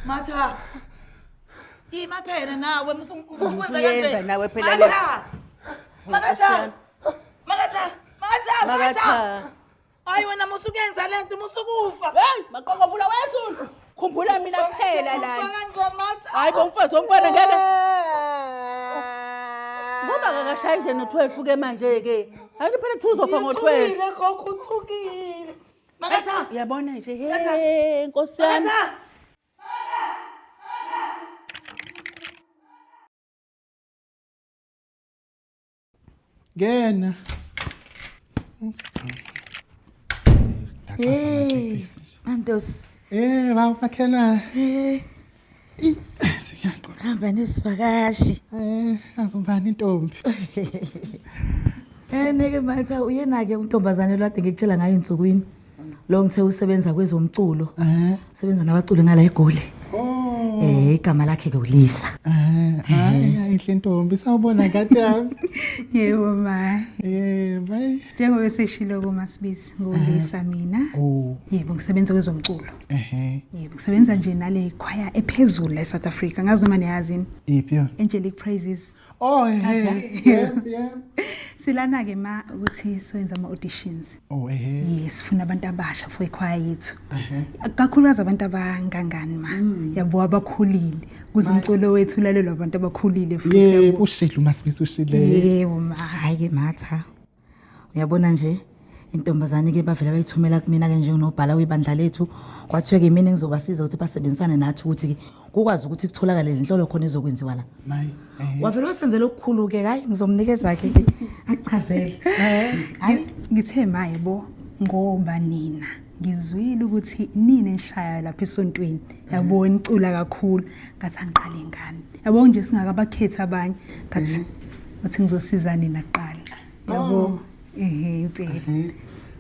Matha. Ima phela nawe musukwenza Usuyenza kanje. nawe phela le. Matha. Makatha. Makatha. Makatha. Makatha. Makatha. Hayi wena musukuyenza lento musukufa. Hey, maqokovula wezulu. Khumbula mina kuphela lana. Ufa kanjani Matha? Hayi bo mfazi womfana ngeke. Ngoba akakashayi nje no-12 ke manje ke. Hayi phela kuthi uzofa ngo-12. Uthukile gogo uthukile. Makatha. Uyabona nje he Nkosi yami. Makatha. Ngena. Hey, Mantos. Eh, baba makhelwane. Eh, Siyaqoqa. hamba nesivakashi. Eh, azubani intombi. Eh neke Matha uyena ke untombazane lwade ngikutshela ngayo insukwini. Lo ngithe usebenza kwezomculo. Eh. Usebenza nabaculi ngala eGoli. Oh. Eh igama lakhe ke uLisa. Eh, hayi inhle intombi sawubona ngane yami. Yebo ma. Eh, bye. Njengoba seshilo kuMasibisi ngolisa mina. Oh, Yebo ngisebenza kwezomculo. ehe. Yebo ngisebenza nje nale choir ephezulu la eSouth Africa. Ngazi noma niyazi yini? Iphi yona? Angelic Praises. Oh, ehe. Yeah, yeah. Silana ke ma ukuthi soyenza ama auditions. Oh, ehe. Yes, sifuna abantu abasha for ichoir yethu. Ehe. Kakhulukazi abantu abangangani ma. Yabo abakhulile. Kuze umculo wethu ulalelwe abantu abakhulile futhi. Yebo, yabo. ushile uMasibisi ushile. Yebo ma. Hayi ke Matha. Uyabona nje intombazane ke bavela bayithumela kumina ke njengonobhala webandla lethu. Kwathiwa ke mina ngizobasiza ukuthi basebenzisane nathi ukuthi ke kukwazi ukuthi kutholakale le nhlolo khona ezokwenziwa la. Mayi. Ehe. Wavela wasenzela okukhulu ke hayi ngizomnikeza ke ke akuchazele. Hayi Ngithe ma yebo ngoba nina ngizwile ukuthi nina enishayayo lapha esontweni yabo nicula kakhulu ngathi angiqale ngani yabo nje singakabakhethi abanye ngathi uthi ngizosiza nina kuqala yabo ehe impela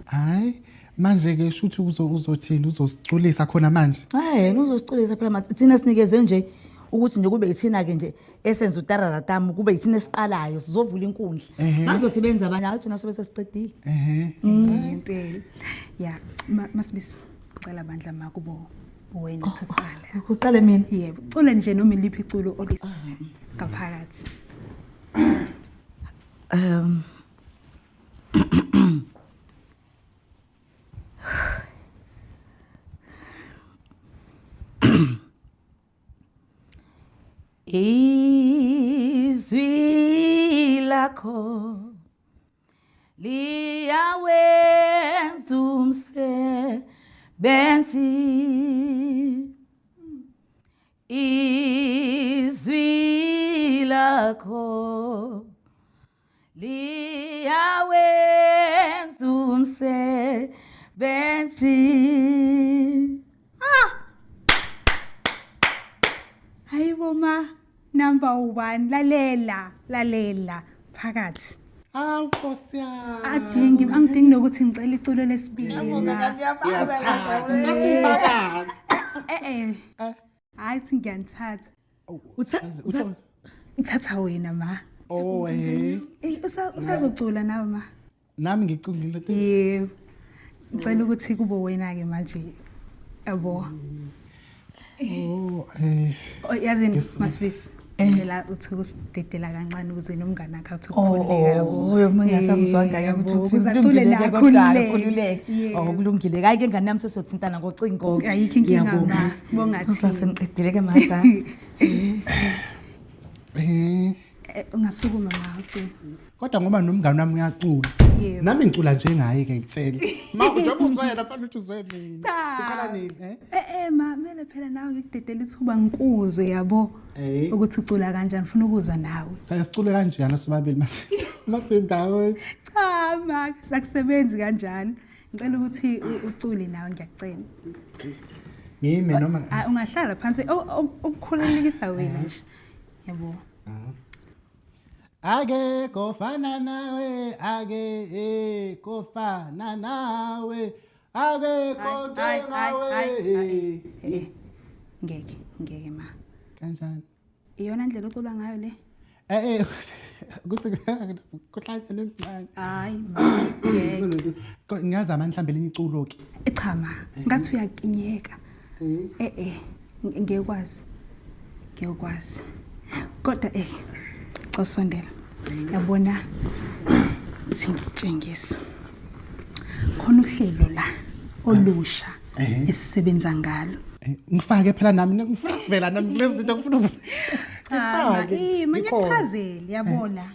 Hayi, manje ke shuthi uzothini uzosiculisa khona manje. Hayi yena uzosiculisa phela Matha thina sinikeze nje ukuthi nje kube yithina ke nje esenza utararatamu kube yithina esiqalayo sizovula inkundla. Bazothi benza abanye hayi thina sobe sesiqedile. Ehe. Impela ya masibisi cela bandla ma kubo wena uthi uqala Uqale mina. yebo cula nje noma iliphi iculo olizwayo ngaphakathi Izwi lakho liyawenza umsebenzi Izwi lakho liyawenza umsebenzi Hayibo ma number 1 lalela lalela phakathi Awu Nkosi yami. adingi angidingi nokuthi ngicela iculo lesibili Sasiphakathi. eh eh hayi thi ngiyanithatha Uthe ngithatha wena ma Oh eh. Eh usazocula nawe ma Nami ngiculile le yebo ngicela ukuthi kube wena ke manje yabo Oh eh. Oh, yazini masibisi ngicela uthi ukusidedela kancane ukuze nomngane wakhe athi Oh, oh, uma ngingasamzwanga ke ukuthi uthi kulungile ke kodwa khululeke. Oh, kulungile. Hayi ke ngane yami sesiyothintana ngocingo. Ayikho inkinga, ma. Bonga thina. Sengiqedile ke Matha. Eh. Ungasukuma ma ucule Kodwa ngoba nomngane wami uyacula. Yebo. Nami ngicula njengaye ke ngitshela. Ma njengoba uzwena fanele ukuthi uzwe mina. Cha. Siqala nini eh? Eh eh ma kumele phela nawe ngikudedela ithuba ngikuzwe yabo Eh. ukuthi ucula kanjani ngifuna ukuzwa nawe. Siyasicule kanjani sobabili mase masendaweni. Cha ma sakusebenzi kanjalo. Ngicela ukuthi ucule nawe ngiyakucela. Ngime noma Ah ungahlala phansi ukukhululekisa wena nje. Yabo. Ake kofana nawe ake eh kofana nawe ake konjengawe. Hayi, Eh ngeke ngeke ma. Kanjani? Iyona ndlela ocula ngayo le? Eh eh kuthi kuhlangene emncane. Hayi ma ngeke. Ngiyazama mhlambe elinye iculo ke. Cha ma ngathi uyakinyeka. Eh eh Ngiyekwazi. Ngiyokwazi. Kodwa cosondela. Yabona ithi ngikutshengise. Khona uhlelo la olusha esisebenza ngalo. Ngifake phela nami ngifuna ukuvela nami kulezi zinto ngifuna ukufake. Manje ngichazele yabona.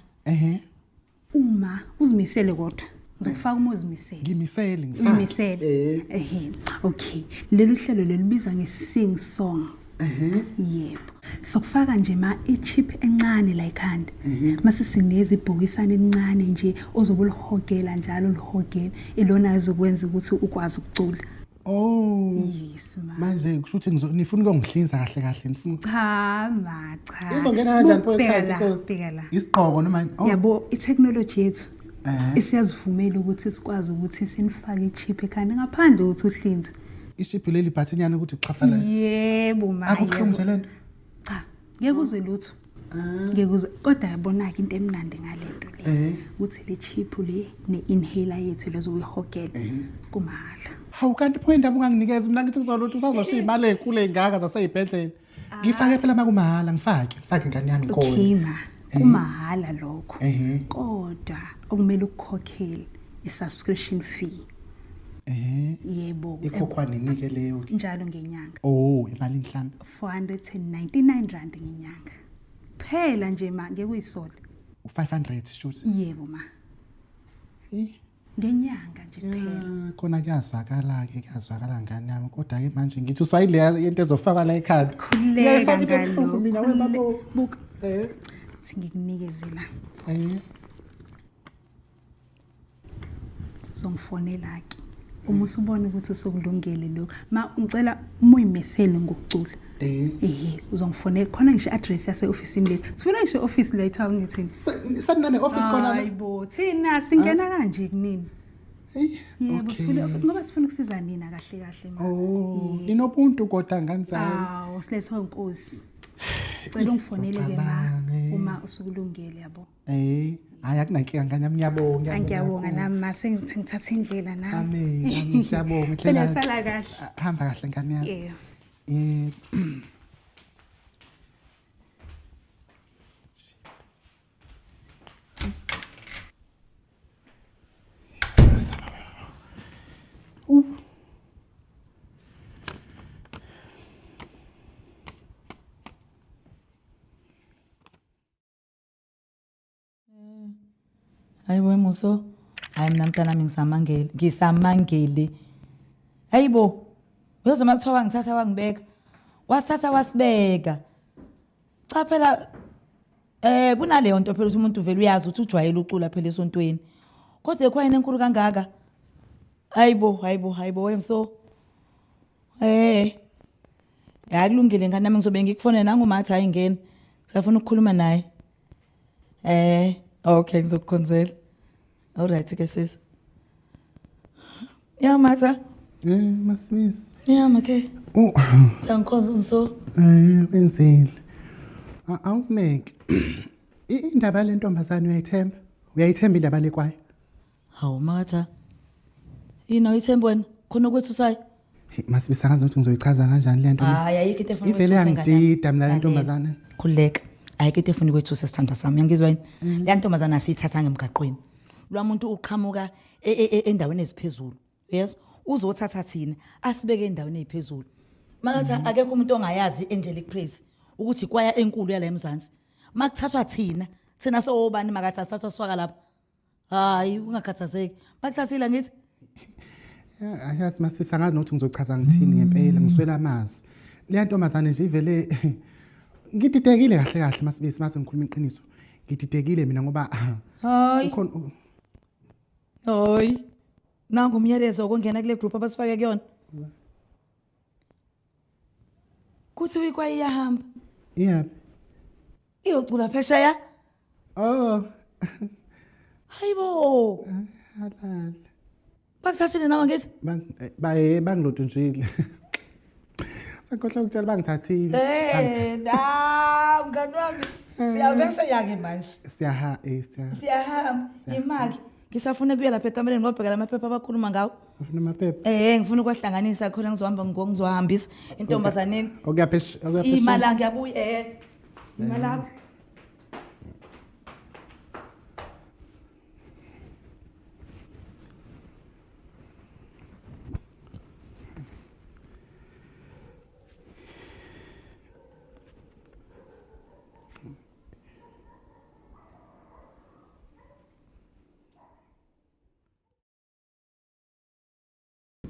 Uma uzimisele kodwa ngizokufaka uma uzimisele. Ngimisele ngifake. Uyimisele. Ehhe. Okay. Lolu hlelo lelibizwa nge-sing song. Yebo. Sokufaka nje ma i-chip encane la ekhanda. Mase sineza ibhokisana elincane nje ozobe ulihogela njalo ulihogela ilona ezokwenza ukuthi ukwazi ukucula. Oh. Yes ma. Manje kusho ukuthi nifuna ukungihlinza kahle kahle nifuna. Cha ma cha. Izongena kanjani pho ekhanda inkosi? Bheka la. Isigqoko noma yabo i-technology yethu. Isiyazivumela ukuthi sikwazi ukuthi sinifake i-chip ekhanda ngaphandle ukuthi uhlinzwe. Iship leli button ukuthi xhafala. Yebo ma. Akubuhlungu nje lento? Cha, ngeke uzwe lutho. Ngeke uzwe kodwa yabona ke into emnandi ngalento le. Ukuthi le chip le ne-inhaler yethu lezo uyihogela kumahhala. Hawu kanti pho indaba unganginikeza mina ngithi ngizolutho usazoshiya imali enkulu engaka zaseyibhedlela. Ngifake phela makumahhala ngifake ingane yami inkomo. Okay ma, kumahhala lokho. Kodwa okumele ukukhokhele i-subscription fee. Yebo. Ikhokhwa nini ke leyo? Njalo ngenyanga. Oh, imali mhlambe 499 rand ngenyanga. Phela nje ma ngeke uyisole. U500 shuthi. Yebo ma. Ngenyanga nje kuphela. Khona kuyazwakala ke kuyazwakala ngane yami kodwa ke manje ngithi uswayile into ezofakwa la ekhanda. Khululeka ngalo. Mina webabo. Buka. Ngikunikeze la. Uzongifonela ke. Uma usubona ukuthi usukulungele lokho. Ma ngicela uma uyimisele ngokucula. Uzongifonela khona ngisho i-address yase-ofisini lethu. Sifuna ngisho i-office la etown ngithini. Sanane office khona la. Hayibo, thina singena kanje kunini. Yebo, sifuna i-office ngoba sifuna ukusiza nina kahle kahle ma. Oh, ninobuntu kodwa ngani zami. Awu, silethwe inkosi. Cela ungifonele ke ma uma usukulungele yabo. Hayi akunankinga ngane yami ngiyabonga. Ngiyabonga nami ma sengithi ngithatha indlela nami. Amen, siyabonga. Phela sala kahle. Hamba kahle ngane yami. Yebo. Hayibo Muso, hayi mina mntanami ngisamangele. Hayibo, uyozoma kuthiwa wangithatha wangibeka. Wasithatha wasibeka. Cha phela kunaleyo nto phela ukuthi umuntu vele uyazi ukuthi ujwayele ucula phela esontweni. Kodwa ekhwayeni enkulu kangaka. Hayibo, hayibo, hayibo wemso. Hayi kulungile ngane nami ngizobe ngikufonela nangumathi hayi ngena. Ngisafuna ukukhuluma naye. Okay ngizokukhonzela. All right ke sis. Ya masa. Masmisi. Ya make. Sangikhonza umso. Wenzile. Awumeke. Indaba le ntombazane uyayithemba? Uyayithemba indaba le kwayo? Hawu makatha. Yini uyithemba wena? Khona kwethu sayi. Masibisa ngazi ukuthi ngizoyichaza kanjani le nto. Hayi ayikho into efuna kwethu sengane. Ivele yangidida mina le ntombazane. Khululeka. Ayikho into efuna kwethu sesithandwa sami. Uyangizwa yini? Le ntombazane asiyithatha ngemgaqweni. Lwa muntu uqhamuka endaweni eziphezulu. Yes, uzothatha thina asibeke endaweni eziphezulu. Makatha akekho umuntu ongayazi Angelic Praise ukuthi ikwaya enkulu yala eMzansi. Makuthathwa thina, thina sowobani makatha sithathwa sifaka lapha. Hayi ungakhathazeki. Makuthathile ngithi Ayazi masisi angazi nokuthi ngizochaza ngithini ngempela ngiswela amazwi. Le ntombazane nje ivele ngididekile kahle kahle masibisi mase ngikhuluma iqiniso. Ngididekile mina ngoba hayi. Hayi. Nangu umyalezo okungena kule group abasifake kuyona. Kuthi uyikwayi iyahamba. Iyaphi? Iyocula phesheya. Oh. Hayibo. Halala. Bakuthathile nawe ngithi? Baye bangilodunjile. Sakhohlwa ukutshela bangithathile. Na mngani wami. Siyavesha yake manje. Siyahamba. Siyahamba. Imaki. Ngisafuna kuya lapha ekamereni ngobheka lamaphepha abakhuluma ngawo. Ufuna amaphepha? Eh, ngifuna ukuwahlanganisa khona ngizohamba ngizohambisa intombazaneni. Okuyaphesha okuyaphesha. Imali ngiyabuya eh. Imali lapho.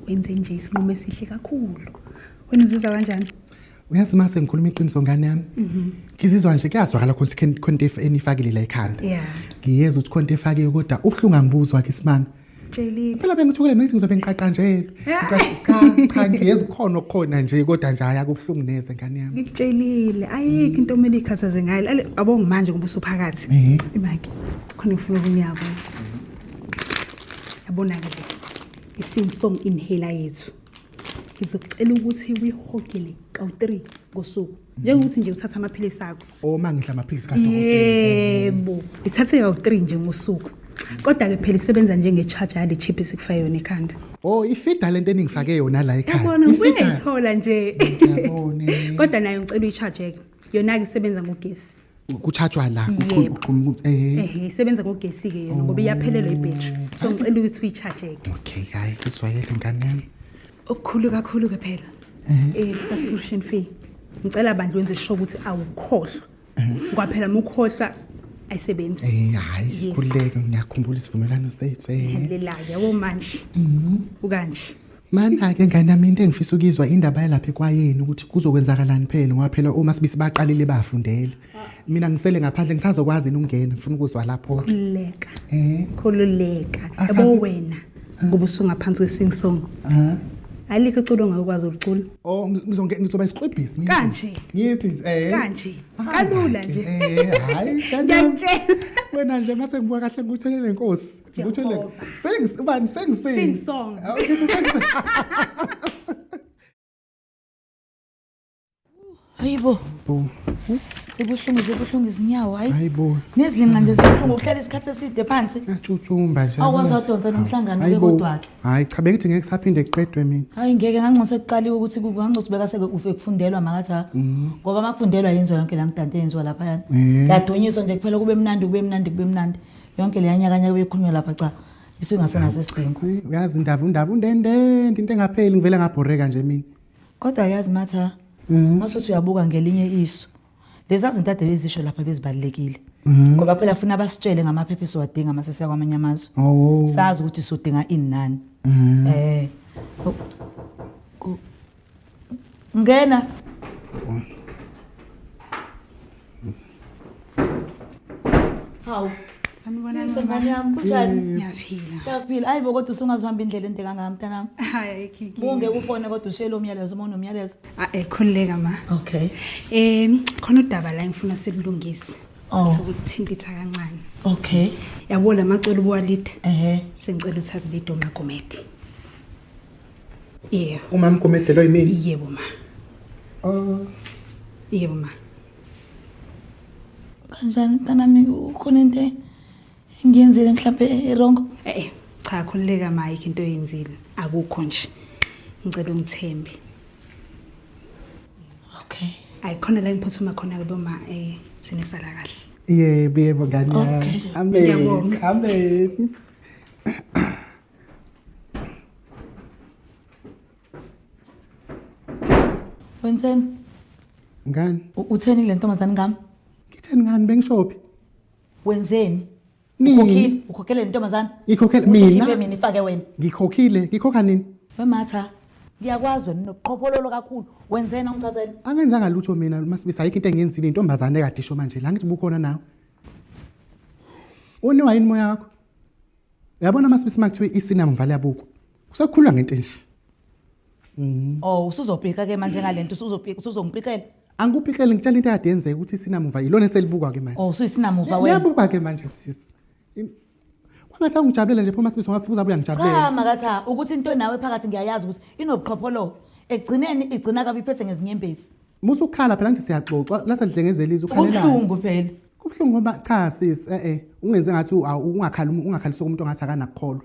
Wenze nje isinqumo esihle kakhulu. Wena uzizwa kanjani? Uyazi mase ngikhuluma iqiniso ngane yami. Ngizizwa nje kuyazwakala khona ukuthi khona into enifakile la ekhanda. Yeah. Ngiyezwa ukuthi khona into efakiwe kodwa ubuhlungu angibuzwa ke isimanga. Tshelile. Phela bengithukele mina ngithi ngizobe ngiqaqanjelwe. Cha cha ngiyezwa khona okukhona nje kodwa nje hayi akubuhlungu neze ngane yami. Ngikutshelile ayikho into omele ikhathaze ngayo. Ale abongi manje ngoba usuphakathi. Eh. Imaki. Khona ngifuna ukunyaka. Yabona ke le. I-sing song inhaler yethu. Ngizokucela ukuthi uyihogele kawu-3 ngosuku. Njengokuthi nje uthatha amaphilisi akho. Oma ngidla amaphilisi kadokotela. Yebo, ithathe kawu-3 nje ngosuku. Kodwa-ke phela isebenza njenge-charger yale chip esikufake yona ekhanda. Oh ifida lento eningifake yona la ekhaya. Yabona Ifida. uyayithola nje. Ngiyabona. eh. Kodwa nayo ngicela uyi-charge-ke. Yona-ke isebenza ngogesi. Kuchargewa la Yebo. uxhuma eh. Ehe, isebenza ngogesi-ke yona ngoba iyaphelelwa ibhetri. So ngicela ukuthi uyi-charge-ke. Okay hayi kuzwakele ngane yami. Okukhulu kakhulu-ke phela. Subscription fee. Ngicela bandla wenze sure ukuthi awukhohlwa. Ngoba phela uma ukhohlwa ayisebenzi. Eh hayi Yes. khululeka ngiyakhumbula isivumelwano sethu eh. Lela-ke yabo manje. Ukanje. Mana ke ngane yami into engifisa ukuyizwa indaba yalapha ekwayeni ukuthi kuzokwenzakalani phela ngoba phela uma sibisi baqalile bafundela. Mina ngisele ngaphandle ngisazokwazi yini ukungena ngifuna ukuzwa lapho. Khululeka. Eh Khululeka. Asabi- Yabo wena ngoba usungaphansi kwe-sing song. ah Alikho iculo ongakwazi ukulicula. oh ngizoba isiqwebhisi ngithi. Kanje. Ngithi nje eh. Kanje. Hamba Kalula ke, nje. Eh hayi ngane yami. Ngiyakutshela. Wena nje mase ngibuka kahle ngikuthele lenkosi. Ngikuthele Jehova. sing ubani sing sing. Sing song. Oh, ngithi sing sing. Hayibo, Bo. sebuhlungu sebuhlungu izinyawo hayi. Hayibo. Nezinqa nje zibuhlungu ukuhlala isikhathi eside phansi. Yatshutshumba nje. Awukwazi wadonsa nomhlangano Hayibo. bekodwa-ke. Hayi cha bengithi ngeke saphinde kuqedwe mina. Hayi ngeke ngangcono sekuqaliwe ukuthi ngangcono sibeka seke ufe kufundelwa makathi ha. Ngoba makufundelwa yenziwa yonke la mdanto eyenziwa laphayana. Eh. Yadunyiswa nje kuphela kube mnandi kube mnandi kube mnandi. Yonke leya nyakanyaka beyikhulunywa lapha cha. Isuke ingasenaso isidingo. Hayi, Uyazi indaba undaba undendende into engapheli ngivele ngabhoreka nje mina. Kodwa yazi matha masuthi uyabuka ngelinye iso. Lezi zinto ade bezisho lapha bezibalekile. Ngoba phela funa basitshele ngamaphepha esiwadinga mase siya kwamanye amazwe. Oh. Sazi ukuthi sodinga ini nani. Eh. Ngena. Hawu, Sanibonani. sengane yami kunjani? Ngiyaphila. Siyaphila. Hayi bo kodwa usungazihamba indlela ende kangaka mntanami. Hayi ayikho inkinga. Bunge ufone kodwa ushele umyalezo uma unomyalezo. Ah, eh khululeka ma. Okay. Khona udaba la engifuna silulungise. Oh. Sithi ukuthintitha kancane. Okay. Yabo lamacelo ubuwalida. Ehhe. Sengicela ukuthi akulide uMagomede. Yebo. Umama Gumede lo yimina. Yebo ma. Oh. Yebo ma. Kanjani mntanami ukhona into engiyenzile mhlawumbe erongo? Eh cha khululeka ma ayikho into oyenzile. Akukho nje. Ngicela ungithembe. Okay. Ayikhona la engiphuthuma khona ke boma sinisala kahle. Yebo yebo ngane yami. Okay. Amen. Ngiyabonga. Amen. Wenzeni? Ngani? Utheni le ntombazane ngami? Ngitheni ngani bengishophi? Wenzeni? Nini? Ukhokhile, ukhokhele le ntombazane. Ngikhokhele Uthi mina. ukhiphe mina ifake wena. Ngikhokhile, ngikhokha nini? Wematha, ngiyakwazi wena unobuqhophololo kakhulu. Wenzeni awungichazele? Angenzanga lutho mina masibisi ayikho into engiyenzile intombazane ekade isho manje la ngithi bukhona nawe. Uniwa yini moya wakho? Uyabona masibisi makuthiwa isinama mvale yabukwa. Kusakhulwa ngento nje. Oh, usuzobhika ke manje ngalento usuzobhika usuzongipikela. Angikuphikele ngitshela into ekade yenzeka ukuthi isinamuva ilona eselibukwa ke manje. Oh, usuyisinamuva wena. Liyabukwa ke manje sisi. Kwangathi awungijabulela nje phuma sibisi ungafuza abuya ngijabulela. Cha makatha, ukuthi into nawe phakathi ngiyayazi ukuthi inobuqhophololo. Ekugcineni igcina kabi iphethe ngezinyembezi. Musa ukukhala phela ngithi siyaxoxa lasadlengezela izwe ukhalelani. Kubuhlungu phela. Kubuhlungu ngoba cha sis, ungenze ngathi ungakhali, ungakhalisa umuntu ongathi akanakukholwa.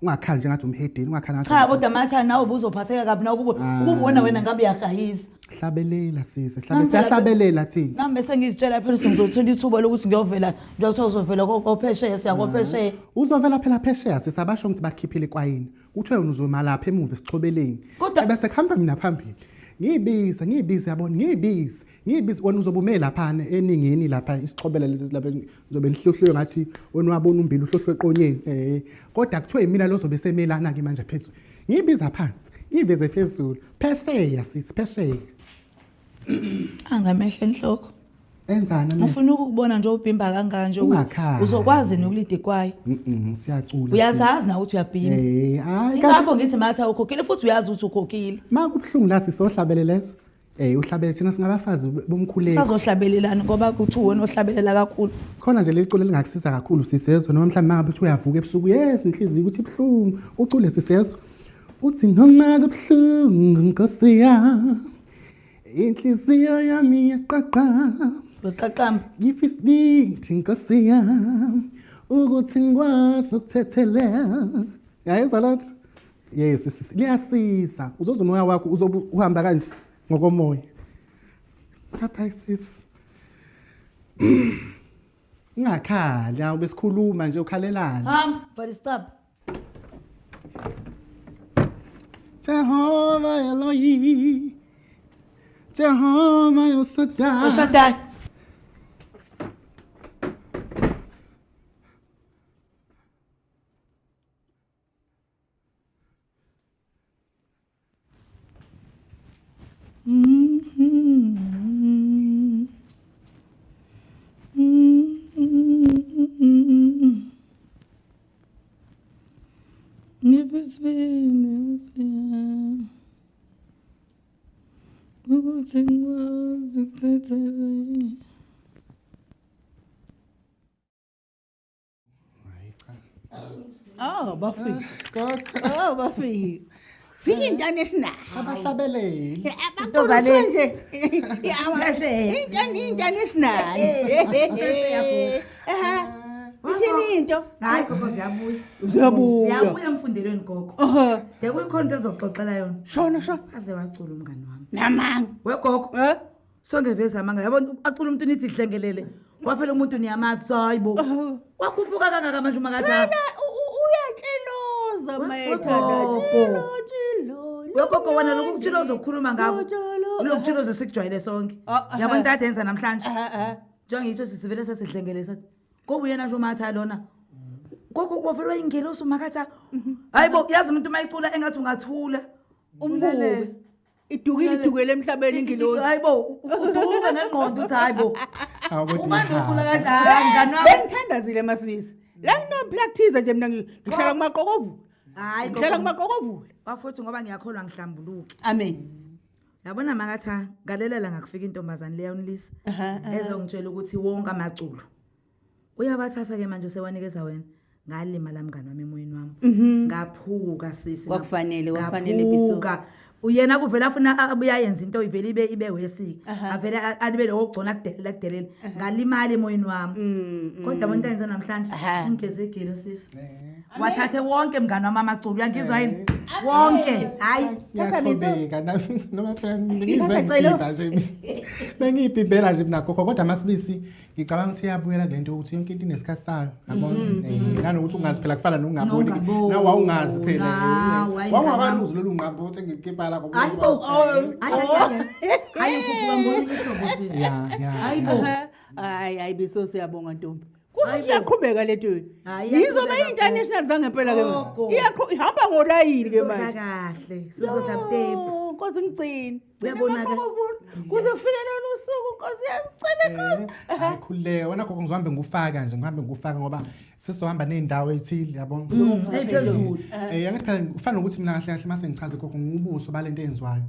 Ungakhali nje ngathi umhedeni, ungakhali ngathi. Cha kodwa Matha, nawe ubuzophatheka kabi na ukuba ukubona wena ngabe uyagayisa. Hlabelela sisi, hlabe siyahlabelela thina. Nami bese ngizitshela phela ukuthi ngizothola ithuba lokuthi ngiyovela, njengoba uzovela kophesheya, siya kophesheya. Uzovela phela phesheya sisi, abasho ukuthi bakhiphile kwayini. Kuthiwe wena uzoma lapha emuva esixhobeleni. Kodwa Bese kuhamba mina phambili. Ngiyibiza, ngiyibiza yabona, ngiyibiza. Ngiyibiza wena uzobe ume lapha eningini lapha isixhobela lesi lapha ngizobe nihluhluwe ngathi wena wabona umbili uhluhlwe eqonyeni. Kodwa kuthiwe imina lozobe semelana ke manje phezulu. Ngiyibiza phansi, ngiyibize phezulu. Phesheya sisi, phesheya. Angamehla enhloko. Enzani amehlo? Ngifuna ukukubona nje ubhimba kangaka nje ukuthi Ungakhali. uzokwazi nokulida ikwayo. Siyacula. Uyazazi nawe ukuthi uyabhimba. Hayi Ingakho ngithi Matha ukhokhile futhi uyazi ukuthi ukhokhile. Ma kubuhlungu la sisohlabele leso. Uhlabele thina singabafazi bomkhuleko. Sazohlabelelana ngoba kuthi wena ohlabelela kakhulu. Khona nje leli culo lingakusiza kakhulu sisezo, noma mhlawumbe mangabe uthi uyavuka ebusuku, yes inhliziyo ukuthi ibuhlungu, ucule sisezo. Uthi noma kubuhlungu Nkosi yami, inhliziyo yami iyaqaqa. Uqaqamba. Ngiphi isibindi Nkosi yami ukuthi ngikwazi ukuthethelela. Yayizwa lotho? Yes, yes, liyasiza. Uzoza umoya wakho uzobe uhamba kanje ngokomoya. Bye bye sis. Ungakhali, awu besikhuluma nje ukhalelana. Hamba, vala isicabha. Jehovah Elohim, Jehovah El Shaddai. El Shaddai. Ukuthi ngikwazi ukuthethelela. Oh, bafika. Oh, bafika. Fika international. Abahlabeleli. Into zale nje. International. Aha. Ithini into? Hayi gogo ziyabuya. Ziyabuya. Ziyabuya emfundelweni gogo. Bekuyikhona into ezoxoxela yona. Shona shona. Aze wacula umngani wami. Namanga. We gogo. Eh? Sonke veza amanga. Yabona acula umuntu nithi dlengelele. Kwaphela umuntu niyamazi hayibo. Wakhuphuka kangaka manje uma ngathi. Wena uyatshiloza mayethanda tshilo tshilo. We gogo wena lokhu kutshiloza okukhuluma ngakho. Lokhu kutshiloza sikujwayele sonke. Yabona into ade yenza namhlanje. Njengitsho sisivele sesidlengele sathi. Ngoba uyena nje umatha lona. Gogo kubofelwa ingelosi umakatha. Hayibo yazi umuntu mayicula engathi ungathula. Umbuke. Idukile idukele emhlabeni ingelosi. Hayibo uduke ngengqondo uthi hayibo. Uma ucula kanjani mngani wami? Bengithandazile Masibisi. La ngino practice nje mina ngihlala kumaqokovula. Hayi ngihlala kumaqokovula. Bafowethu ngoba ngiyakholwa ngihlambuluke. Amen. Yabona makatha ngalelela ngakufika intombazane leya unilisa ezongitshela ukuthi wonke amaculo. Uyabathatha ke manje usewanikeza wena. Ngalima la mngani wami emoyeni wami. Ngaphuka sisi. Kwakufanele, kwakufanele Biso. Ngaphuka. Uyena kuvela afuna abuye ayenze into ivele ibe wesiki. Avele alibe lokho okugcona kudelela kudelela. Ngalimala emoyeni wami. Kodwa yabona into ayenze namhlanje ungigeze igilo sisi. Wathathe wonke mngani wami amaculo uyangizwa yini? Wonke. Hayi. Ngiyathobeka noma phela ngizwe ngibhimba nje. Bengiyibhimbela nje mina gogo kodwa Masibisi ngicabanga ukuthi iyabuyela kule nto ukuthi yonke into inesikhathi sayo yabona. Nanokuthi ungazi phela kufana nokungaboni nawe wawungazi phela. Wawungakaluzi lolu nqambo uthi ngikhipha la ngoba. Hayibo. Hayi hayi ukhuphuka ngolunye uhlobo sisi. Hayibo. Hayi hayi Biso siyabonga ntombi. Iyaqhubeka le nto. Yizoba international zangempela ke manje. Iyaqhubeka ngolayini ke manje. Sizodla kahle. Sizodla butepu. Nkosi ngigcine. Uyabona ke. Kuze kufike lolu suku Nkosi yami ngicela Nkosi. Hayi khululeka wena gogo ngizohambe ngikufaka nje ngihambe ngikufaka ngoba sizohamba nezindawo ezithile yabona. Eyiphezulu. Angithi phela kufana nokuthi mina kahle kahle mase ngichaze gogo ngubuso balento eyenziwayo.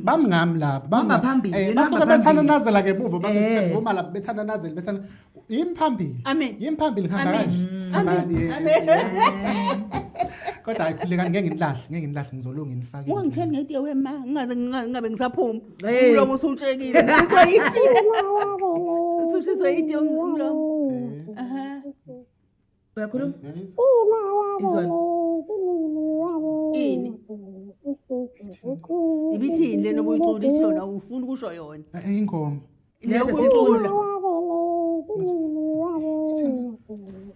Bamngami lapha Bamba phambili. Basuke bethandanazela ke emuva base sebevuma lapha bethandanazela bethana yimphambili. Amen. Yimphambili ngihamba kanje. Amen. Amen. Kodwa hayi khululekani, ngeke nginilahle, ngeke nginilahle, ngizolunga nginifake. Ungangitheli ngetiye wema, ngingaze ngingabe ngisaphuma. Hey. Umlomo usutshekile. Ushiswa yitiye. Usushiswa yitiye umlomo. Aha. Uyakhuluma? Uyayizwa? Izwana. Ini? Ibithini lena obuyicula ithi yona ufuna ukusho yona. Ingoma. Le obuyicula.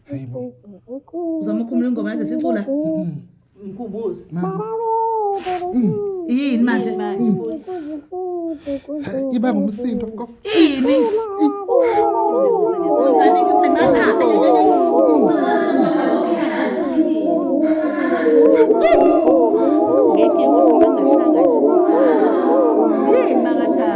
Hayibo. Uzama ukukhumula ingoma kade sicula? Mkhumbuze. Mama. Yini manje? Iba ngumsindo. Ini? Wenzani ke mphembatha? Ngetiye ukuthi bangashanga nje. Yini makaTha?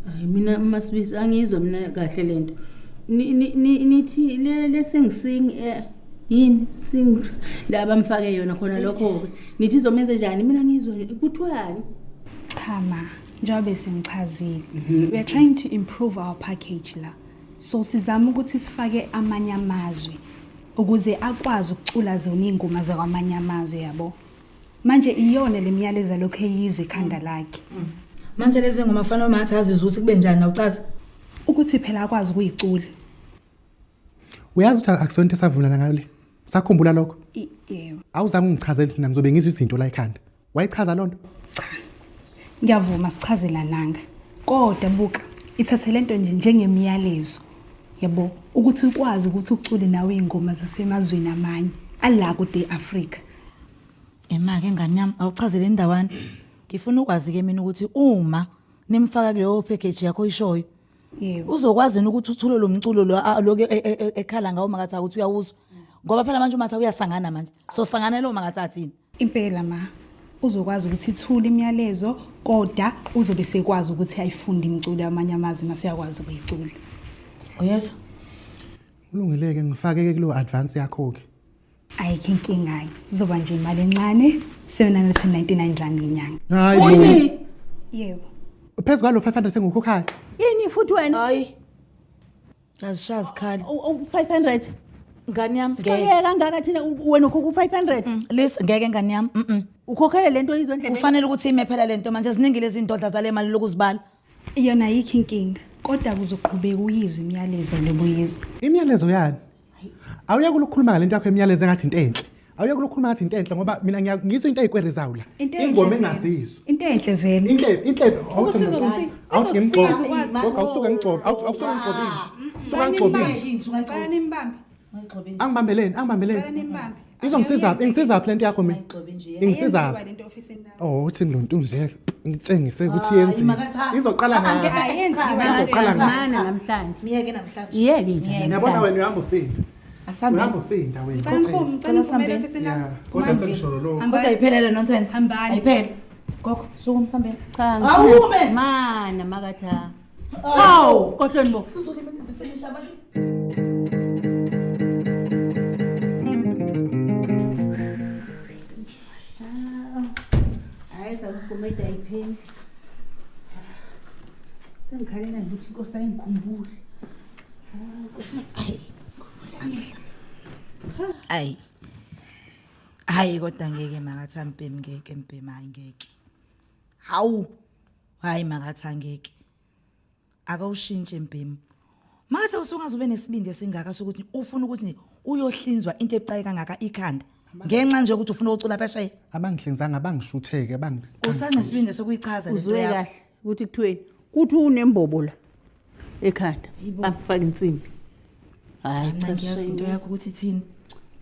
Hayi mina Masibisi angiyizwa mina kahle lento. Nithi le sing sing yini sings la bamfake yona khona lokho ke. Nithi izomenza njani mina ngizwa kuthiwani? Cha ma, njengoba sengichazile. We are trying to improve our package la. So sizama ukuthi sifake amanye amazwe ukuze akwazi ukucula zona iy'ngoma zakwamanye amazwe yabo. Manje iyona le myalezo lokhu eyizwe ekhanda lakhe. Manje lezi ngoma kufanele umathi azizwe ukuthi kube njani awuchaza. Ukuthi phela akwazi ukuyicula. Uyazi ukuthi akusona into esavumelana ngayo le. Usakhumbula lokho? Yebo. Awuzange ungichazele ukuthi mina ngizobe ngizwa izinto la ekhanda. Wayichaza lonto? Ngiyavuma sichazelananga. Kodwa buka, ithathe lento nje njengemiyalezo. Yabo, ukuthi ukwazi ukuthi ucule nawe iy'ngoma zasemazweni amanye ala kude e-Afrika. Ema-ke ngane yami awuchazele indawana. Ngifuna ukwazi ke mina ukuthi uma nimfaka kuleyo package yakho oyishoyo Yebo. uzokwazi yini ukuthi uthule lo mculo lo lokhu ekhala ngawo makathi ukuthi uyawuzwa. Ngoba phela manje umatha uyasangana manje. So sanganele makathi athini? Impela ma, uzokwazi ukuthi ithule imiyalezo kodwa uzobe sekwazi ukuthi ayifunde imiculo yamanye amazwe mase yakwazi ukuyicula. Uyezwa? Ulungile-ke ngifake-ke kulo advance yakho-ke. Ayikho inkinga, sizoba nje imali encane, 799 rand ngenyanga. Hayi bo. Uthi Yebo. Phezu kwalo 500 engiwukhokhayo. Yini futhi wena? hayi. Yazishaya zikhali. 500. Ngane yami ngeke. Sixakeke kangaka thina wena ukhokha u-500. Lisa ngeke ngane yami. Mhm. Ukhokhele lento oyizwa endlebeni. Kufanele ukuthi ime phela lento manje ziningi lezi ndodla zale mali lokuzibala. Iyona ayikho inkinga, kodwa kuzoqhubeka uyizwe imiyalezo lobuyizwa. Imiyalezo yani? Awuyeke ukukhuluma ngalento yakho imiyalezo engathi into enhle. Awuyeke ukukhuluma ngathi into enhle ngoba mina ngizwa into ezikwerizayo la. Into enhle Ingoma vele. engazizwa. Into enhle vele. Inhle inhle awuthi Ukuthi izokusi- awuthi ngimgcobe. izokusiza ukwazi. Gogo awusuke ngigcobe. Awusuke ngigcobe nje. Suka ngigcobe nje. Ngicela nimbambe. Angibambeleni, angibambeleni. Ngicela nimbambe. Izongisiza, ingisiza phi lento yakho mina? Ingisiza. Ayenziwa lento ofisini lami. Oh, uthi ngilontunje ngitshengise ukuthi yenziwe. Izoqala ngayo. Ayenziwa. Izoqala ngayo. Mana namhlanje. Miyeke namhlanje. Iyeke nje. Ngiyabona wena uyahamba usinda. Asambe. Uyahamba usinda wena. Ngicela niphume, ngicela Cela niphume sihambeni. ofisini lami. Yeah, kodwa sengisholo lokho. Hambani. Kodwa ayiphelele nonsense. Hambani. Ayiphele. Gogo, suka umsambeni. Cha. Awume! Mana makaTha. Hawu, kohlweni bo. Hayi zakukomeda ayipheli. Sengikhalela nje ukuthi inkosi ayingikhumbule. Ayi. Hayi kodwa ngeke makathi ambhemi ngeke mbhemi hayi ngeke. Hawu. Hayi makathi angeke. Akawushintshe mbhemi. Makathi usungaze ube nesibindi esingaka sokuthi ufuna ukuthi uyohlinzwa into ebucayi kangaka ikhanda. Ngenxa nje ukuthi ufuna ukucula phesheya. Abangihlinzanga bangishutheke bangi. Usanesibindi sokuyichaza lento Uzwe yakho. kahle ukuthi kuthiweni. Kuthi unembobo la ekhanda. Bamfaka insimbi. Hayi Mina ngiyazi into yakho ukuthi ithini.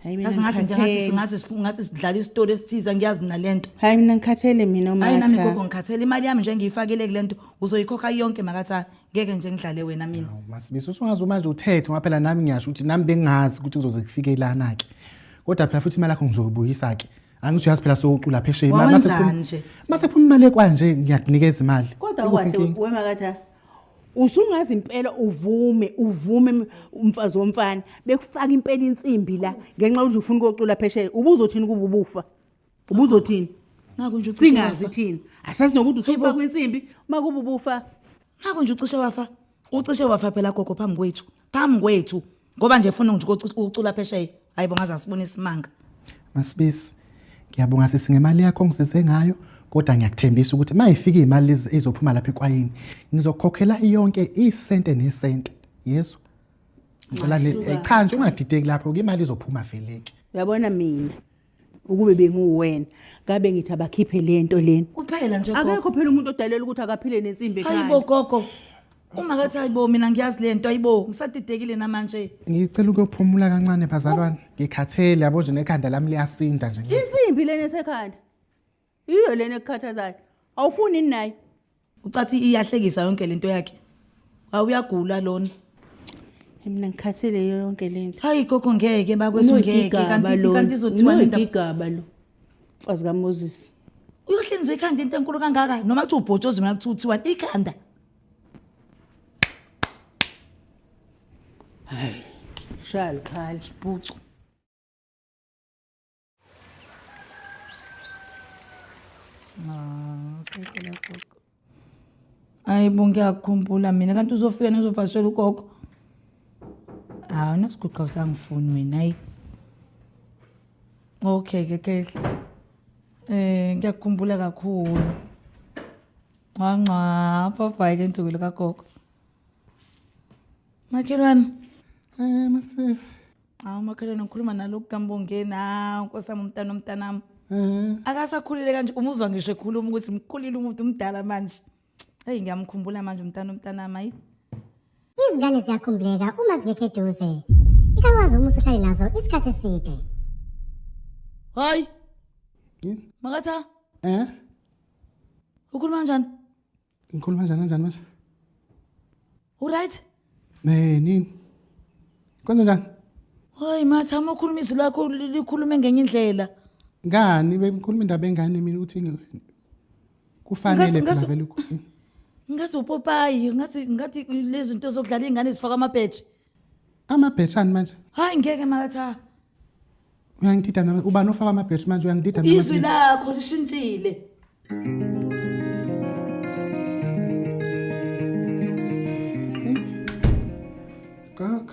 Hayi mina Yazi ngathi nje ngathi ngikhathele. singathi ngathi sidlala isitori esithize ngiyazi nalento. Hayi mina ngikhathele mina uma Hayi nami gogo ngikhathele imali yami nje ngiyifakile kule nto uzoyikhokha yonke makatha ngeke nje ngidlale wena mina. Hawu, Masibisi usungaze manje uthethe ngoba phela nami ngiyasho ukuthi nami bengazi ukuthi kuzoze kufike lana ke. Kodwa phela futhi imali yakho ngizoyibuyisa ke. Angithi uyazi phela sowucula phesheya imali Wawenzani nje? Mase phuma imali ekwanje ngiyakunikeza imali. Kodwa Ikuphi kahle inkinga? wemakaTha. Usungazi impela uvume uvume umfazi womfana bekufaka impela insimbi la ngenxa yokuthi ufuna ukuyocula phesheya ubuzothini kuba ubufa ubuzothini Naku nje ucishe singazi wafa. thina asazi nokuthi Hayibo. usufakwa insimbi uma kuba ubufa Naku nje ucishe wafa. Ucishe wafa phela gogo phambi kwethu. Phambi kwethu. Ngoba nje ufuna nje ukucula phesheya. Hayibo ngaze ngasibona isimanga. Masibisi, ngiyabonga sisi ngemali yakho ongisize ngayo, kodwa ngiyakuthembisa ukuthi uma ifika iy'mali lezi ezophuma lapha ekwayini, ngizokukhokhela yonke isente nesente. Yesu. Ngicela cha nje ungadideki lapho ke imali izophuma veleke. Uyabona mina ukube benguwena ngabe ngithi abakhiphe lento lena. Kuphela nje gogo. Akekho phela umuntu odalela ukuthi akaphile nensimbi ekhaya. Hayibo gogo. Uma kathi hayibo mina ngiyazi lento hayibo ngisadidekile namanje. Ngicela ukuyophumula kancane bazalwane. Ngikhathele yabo nje nekhanda lami liyasinda nje. ngizwa. Insimbi lena esekhanda. Iyo lena ekukhathazayo. Awufuni yini nayo? Ucathi iyahlekisa yonke lento yakhe. Awuyagula lona. Mina ngikhathele yonke lento. Hayi gogo ngeke bakwethu ngeke kanti kanti izothiwa le ndaba. Unogigaba lo. Mfazi kaMoses. Uyohlinzwa ikhanda into enkulu kangaka noma kuthiwa ubhotshozi mina kuthiwa uthiwani ikhanda. Hayi. Shaya likhala. Bhucu. Hayi bo ngiyakukhumbula mina kanti uzofika nizovashela ugogo. Hawu nasiguqa usangifuni wena hayi. Okay ke kehle. Eh ngiyakukhumbula kakhulu. Nca nca bye ke nsuku likagogo. Makhelwane. Eh Masibisi. Hawu makhelwane ngikhuluma naloku kaMbongeni hawu nkosi yami umntana omntanami. Eh Akasakhulile kanje umuzwa ngisho ekhuluma ukuthi mkhulile umuntu umdala manje. Hey ngiyamkhumbula manje umntana omntanami hayi. Izingane ziyakhumbuleka uma zingekho eduze. Ikakhulukazi uma usuhlale nazo isikhathi eside. Hayi yini? makatha Eh ukhuluma kanjani? ngikhuluma kanjani kanjani manje? Uright? Eh nini? Kwenze njani? Hayi matha uma ukhuluma izwi lakho likhulume ngenye indlela. Ngani bengikhuluma indaba engane mina ukuthi kufanele phela vele Ngathi upopayi, ngathi ngathi lezi zinto zokudlala ingane zifaka amabheji. Amabhethani manje? Hayi ngeke makatha. Uyangidida nami ubani ofaka amabheji manje uyangidida mina. Izwi lakho lishintshile. Gogo.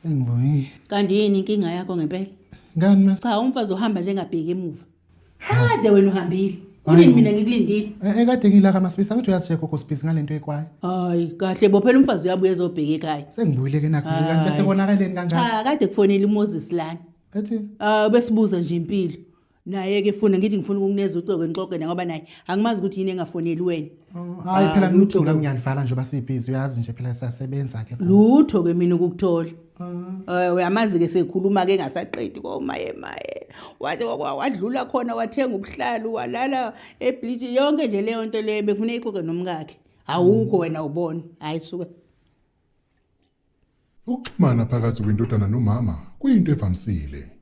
Sengibuyile. Kanti yini inkinga yakho ngempela? Ngani ma? Cha umfazi uhamba njengabheki emuva. Kade wena uhambile. Kunini mina ngikulindile? Eh kade ngila kaMasibisi angithi uyazi nje gogo sibhizi ngalento ekwayo. Hayi kahle bophela umfazi uyabuya ezobheka ekhaya. Sengibuyile ke nakho nje kanti bese konakaleni kangaka. Cha kade kufonela uMoses lana. Ethi Ah besibuza nje impilo. Naye ke funa ngithi ngifuna ukuneza ucoke ngixoxe naye ngoba naye angimazi ukuthi yini engafoneli wena. Oh, hayi phela mina ucingo lami ngiyalivala njengoba sibhizi uyazi nje phela siyasebenza ke. Lutho ke mina ukukuthola. Eh uyamazi ke sekhuluma ke engasaqedi komaye maye. Wathi wadlula khona wathenga ubuhlalu walala ebridge yonke nje leyo nto leyo bekufuna ixoxe nomkakhe. Awukho wena ubona. Hayi suka. Ukuxhumana phakathi kwendodana nomama kuyinto evamisile.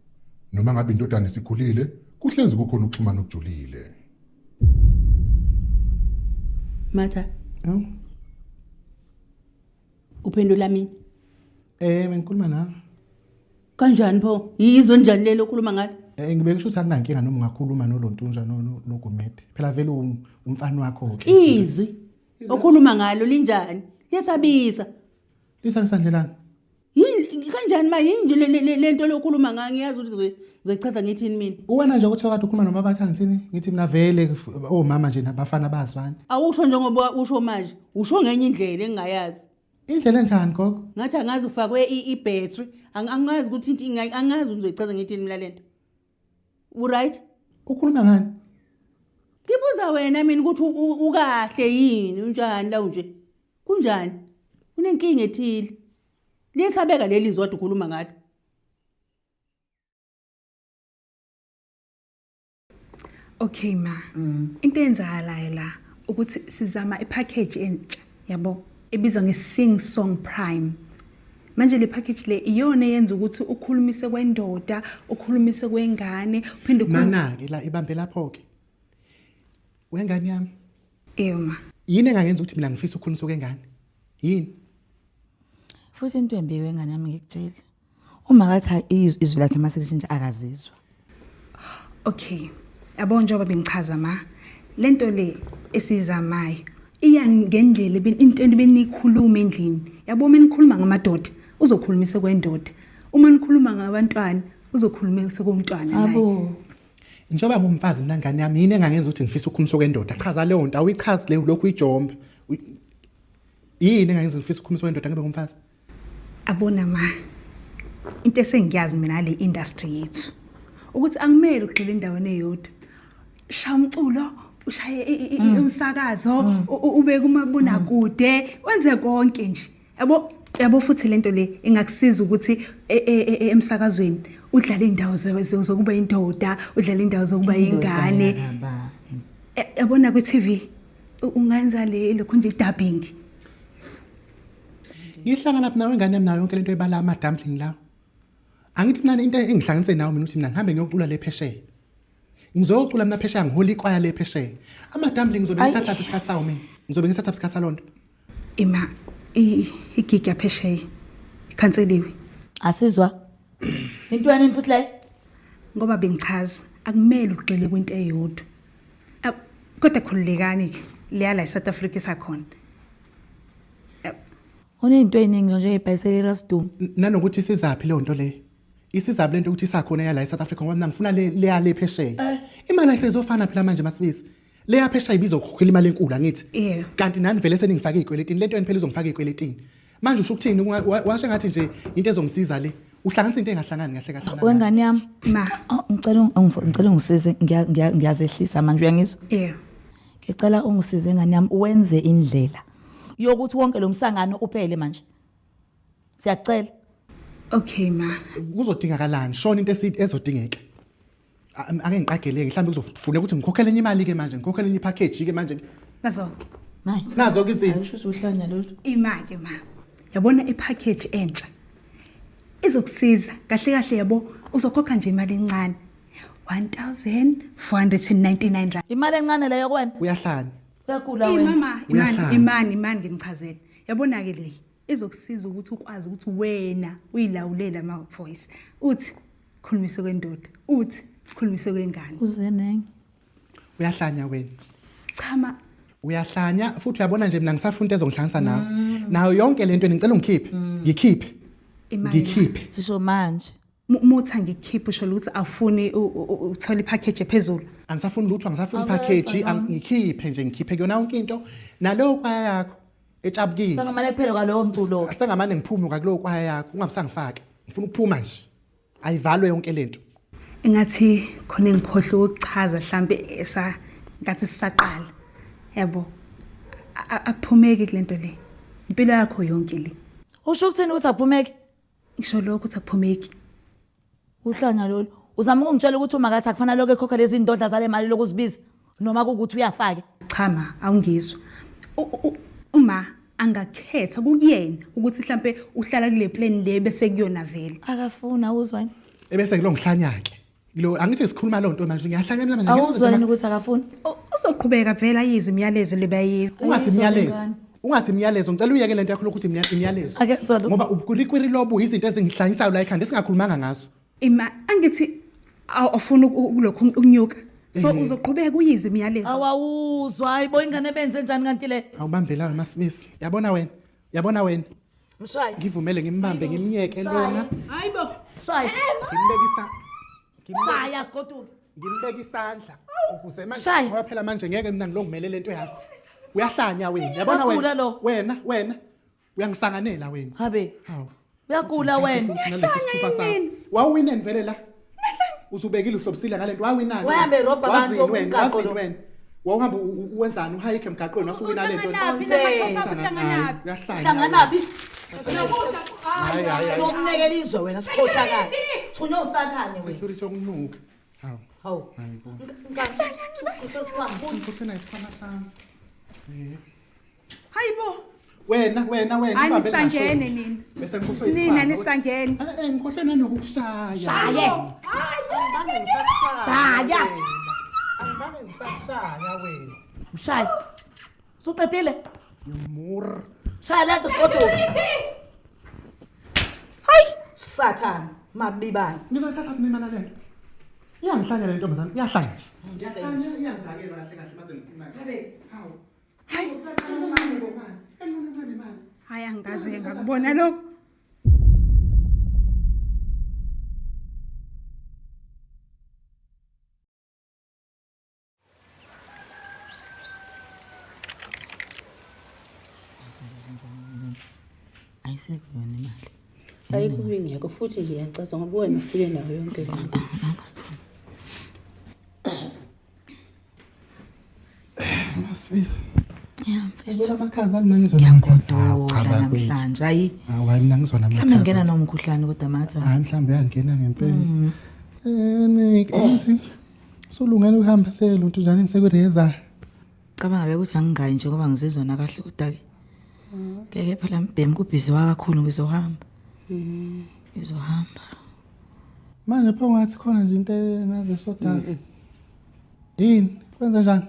Noma ngabe indodana isikhulile, kuhlezi kukhona ukuxhumana okujulile. Matha, Awu. uphendula mina. Eh bengikhuluma nawe. Kanjani pho? Yizwe njani lelo okhuluma ngalo? Eh ngibe ngisho ukuthi akunankinga noma ungakhuluma nolontunja noGumede. Phela vele umfana wakho ke. Izwi okhuluma ngalo linjani? Liyasabisa. Lisabisa ndlelani? Yini kanjani ma yini nje lento lokhuluma ngayo ngiyazi ukuthi ngizoyichaza ngithini mina. Uwena nje ukuthi kade ukhuluma nobaba athi ngithini? Ngithi mina vele omama nje nabafana bazwani. Awusho njengoba usho manje, usho ngenye indlela engingayazi. Indlela enjani gogo? Ngathi angazi ufakwe i-battery, angazi ukuthi into angazi ukuthi ngizoyichaza ngithini mina lento. Uright? Ukhuluma ngani? Ngibuza wena mina ukuthi ukahle yini, unjani la unje? Kunjani? Unenkinga ethile. Liyesabeka leli zwi kade ukhuluma ngalo. Okay ma. Into eyenzakalayo la ukuthi sizama ipackage entsha yabo ebizwa nge-Sing Song Prime. Manje le package le iyona eyenza ukuthi ukhulumise kwendoda, ukhulumise kwengane, uphinde Mana-ke la ibambe lapho-ke. Wengane yami. Eyo ma. Yini engangenza ukuthi mina ngifise ukukhulumisa okwengane? Yini? Futhi into embi wengane yami ngikutshela. Uma kathi izwi lakhe mase lishintsha akazizwa. Okay. Yabo njengoba bengichaza ma, lento le esizamayo iya ngendlela into ebeniyikhuluma endlini. Yabo uma nikhuluma ngamadoda, uzokhulumisa kwendoda. Uma nikhuluma ngabantwana, uzokhulumisa komntwana naye. Abo. Njengoba ngumfazi mina ngane yami yini engangenza ukuthi ngifise ukukhulumisa kwendoda? Chaza leyo nto, awuyichazi leyo lokhu uyijomba. Yini engangenza ngifise ukukhulumisa kwendoda ngibe ngumfazi? Abona ma, into esengiyazi mina le industry yethu ukuthi angimele ugxile endaweni eyodwa. Shaya umculo, ushaye umsakazo, ube kumabonakude, wenze konke nje. Yabo yabo futhi lento le ingakusiza ukuthi emsakazweni udlale indawo zokuba indoda, udlale indawo zokuba ingane. Yabona kwi-TV ungenza le lokhu nje dubbing. Ngihlangana phi nawe ingane yami nayo yonke lento ebala ama dumpling lawo. Angithi mina into engihlanganise nawe mina ukuthi mina ngihambe ngiyocula le phesheya. Ngizocula mina phesheya ngihola ikwaya le phesheya. Ama dumpling ngizobe ngisathatha isikhathi sawo mina. Ngizobe ngisathatha isikhathi salonto. Ima igig yaphesheya ikhanseliwe. Asizwa. Into yanini futhi leyo? Ngoba bengichaza akumele ugxile kwinto eyodwa. Kodwa khululekani ke leya la eSouth Africa isakhona. Uney'nto ey'ningi nje ibhayisekeli likaSidumo. Nanokuthi isizaphi leyo nto leyo. Isizaphi lento ukuthi isakhona yala eSouth Africa ngoba mina ngifuna le leya le phesheya. Imali ayisezofana phela manje Masibisi. Leya phesheya ibizokhokhela imali enkulu angithi. Yeah. Kanti nani vele seningifake ey'kweletini lento yeni phela izongifaka ey'kweletini. Manje usho ukuthini washo ngathi nje into ezongisiza le. Uhlanganisa into engahlangani kahle kahle. Wengane yami. Ma. Oh, ngicela ungisize ngiyazehlisa manje uyangizwa? Yeah. Ngicela ungisize ngane yami wenze indlela yokuthi wonke lo msangano uphele manje. Siyacela. Okay ma. Kuzodingakalani? Shona into ezodingeka. Ake ngiqageleke mhlawumbe kuzofuneka ukuthi ngikhokhele enye imali ke manje, ngikhokhele enye ipackage ke manje. Nazo. Maye. Nazo ke izinto. Ayisho usuhlanya lolu. Ima ke ma. Yabona ipackage entsha. Izokusiza kahle kahle yabo uzokhokha nje imali encane. 1499 rand. Imali encane leyo kuwena. Uyahlanya. Uyagula wena. Mama, imani imani imani nginichazele. Yabona ke le izokusiza ukuthi ukwazi ukuthi wena uyilawulele ama voice. Uthi khulumise kwendoda, uthi khulumise kwengane. Uzenenge. Uyahlanya wena. Cha ma. Uyahlanya futhi uyabona nje mina ngisafuna into ezongihlanganisa nawe. Nayo yonke lento ngicela ungikhiphe. Ngikhiphe. Ngikhiphe. Sisho manje. Mutha ngikhiphe usho ukuthi awufuni uthola ipackage ephezulu. Angisafuni lutho, angisafuni ipackage, ngikhiphe nje ngikhiphe kuyona yonke into. Naleyo kwaya yakho etshabukile. Sengamane kuphele kwalowo mculo. Sengamane ngiphume kwakulowo kwaya yakho, ungabisangifaka. Ngifuna ukuphuma nje. Ayivalwe yonke lento. Engathi khona engikhohle ukuchaza mhlambe esa ngathi sisaqala. Yabo. Akuphumeki kulento le. Impilo yakho yonke le. Usho ukuthini ukuthi akuphumeki? Ngisho lokho ukuthi akuphumeki. Uhlanya lolu. Uzama ukungitshela ukuthi uma kathi akufanele lokho ekhokha lezi ndodla zale mali lokuzibiza noma kukuthi uyafake. Cha ma, awungizwa. Uma angakhetha kukuyena ukuthi mhlambe uhlala kule plan le bese kuyona vele. Akafuna awuzwa yini? Ebese ngilongihlanya ke. Lo angithi sikhuluma lonto manje ngiyahlanya mina manje. Awuzwa yini ukuthi akafuni? Uzoqhubeka vele ayizwe imiyalezo lebayizwa. Ungathi imiyalezo. Ungathi imiyalezo ngicela uyeke lento yakho lokuthi imiyalezo. Akezwa lo. Ngoba ubukwirikwiri lobu izinto ezingihlanyisayo la ekhanda esingakhulumanga ngazo. Ima angithi awufuna ukulokhu ukunyuka. So uzoqhubeka uyizwe imiyalezo. Awawuzwa hayibo ingane benze njani kanti le? Awubambelayo Masibisi. Yabona wena? Yabona wena? Mshayi. Ngivumele ngimbambe ngimnyeke lona. Hayibo. Shayi. Ngimbekisa. Shaya sigoduke. Ngimbeka isandla ukuze manje Shaya. ngoba phela manje ngeke mina ngilongimelele lento yakho. Uyahlanya wena. Yabona Uyagula wena? lo. Wena wena uyangisanganela wena. Habe. Hawu. Uyagula wena. Futhi nalesi sithupha sakho. Wawineni vele la? Usubekile uhlobisile ngalento wawinani? Wahambe erobha abantu Wazini wena, umgaqo wazini lo. wena. Wawuhamba uwenzani uhayike emgaqweni wasuwina lento. Uhlangana Uyahlanya. Hlanganaphi? Hayi hayi hayi. Sokunekela izwe wena sikhohlakala. Thunywa usathane wena. Security yokunuka. Hawu. Hawu. Hayi bo. Ngani susikhohlwe sikhwama. Ngikhohlwe nayo isikhwama sami. Eh. Hayibo. Wena wena wena Hayi ubambe nisangene ngashoni. nina. Bese ngikhohlwe isikhwama. Nina nisangene. Eh eh ngikhohlwe nanokukushaya. Shaye. Angibange ngisakushaya. Shaya. Angibange ngisakushaya wena. Mshaye. Usuqedile? Yumur. Shaya lento sigoduke. Hayi, sathana, mabibane. Nizayithatha mina imali lento. Iyangihlanya le ntombazane, iyahlanya nje. Iyahlanya, iyangidakela kahle kahle mase ngikhuluma. Hawu. Hayi, Encane encane imali. Encane encane imali. Hayi angikaze ngakubona lokho. Ayisekho yona imali. Ayikho ingekho futhi nje iyacaca ngoba wena ufike nayo yonke le nto. Nangu sithole. Masibisi. Yeah, mfethu. Ngibona amakhaza mina ngizona amakhaza. Hawu, cha Ngiyagodola bakwethu. namhlanje. Hayi, Hawu hayi mina ngizona mhlawumbe amakhaza. ngingena nomkhuhlane kodwa matha. Hayi mhlawumbe uyangena ngempela. Eh Nick, ngithi sulungele ukuhamba seluntu njani sekureza. Cabanga bekuthi angingayi nje ngoba ngizizwa nakahle kodwa ke. Ngeke phela mbhemi kubhiziwa kakhulu ngizohamba. Ngizohamba. Manje pho ngathi khona nje into engaze soda. Yini? Kwenze njani?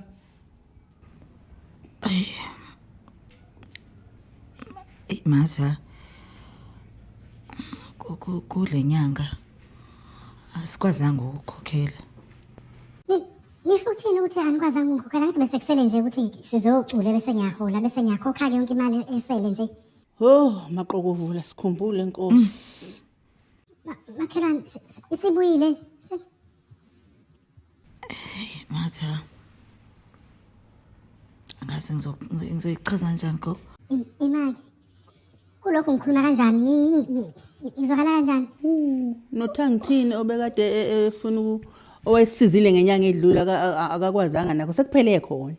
Eyi matha. Kule nyanga asikwazanga ukukhokhela. Nisho ukuthini ukuthi anikwazanga ukungikhokhela ngithi bese kusele nje ukuthi sizocula bese ngiyahola bese ngiyakhokha-ke yonke imali esele nje. Oh, maqokuvula sikhumbule Nkosi. Makhelwane isibuyile. Matha. Angazi ngizoyichaza kanjani gogo. Imali. Kulokhu ngikhuluma kanjani? Ngizwakala kanjani? Nothangithini obekade efuna owayesizile ngenyanga edlule akakwazanga nakho sekuphele khona.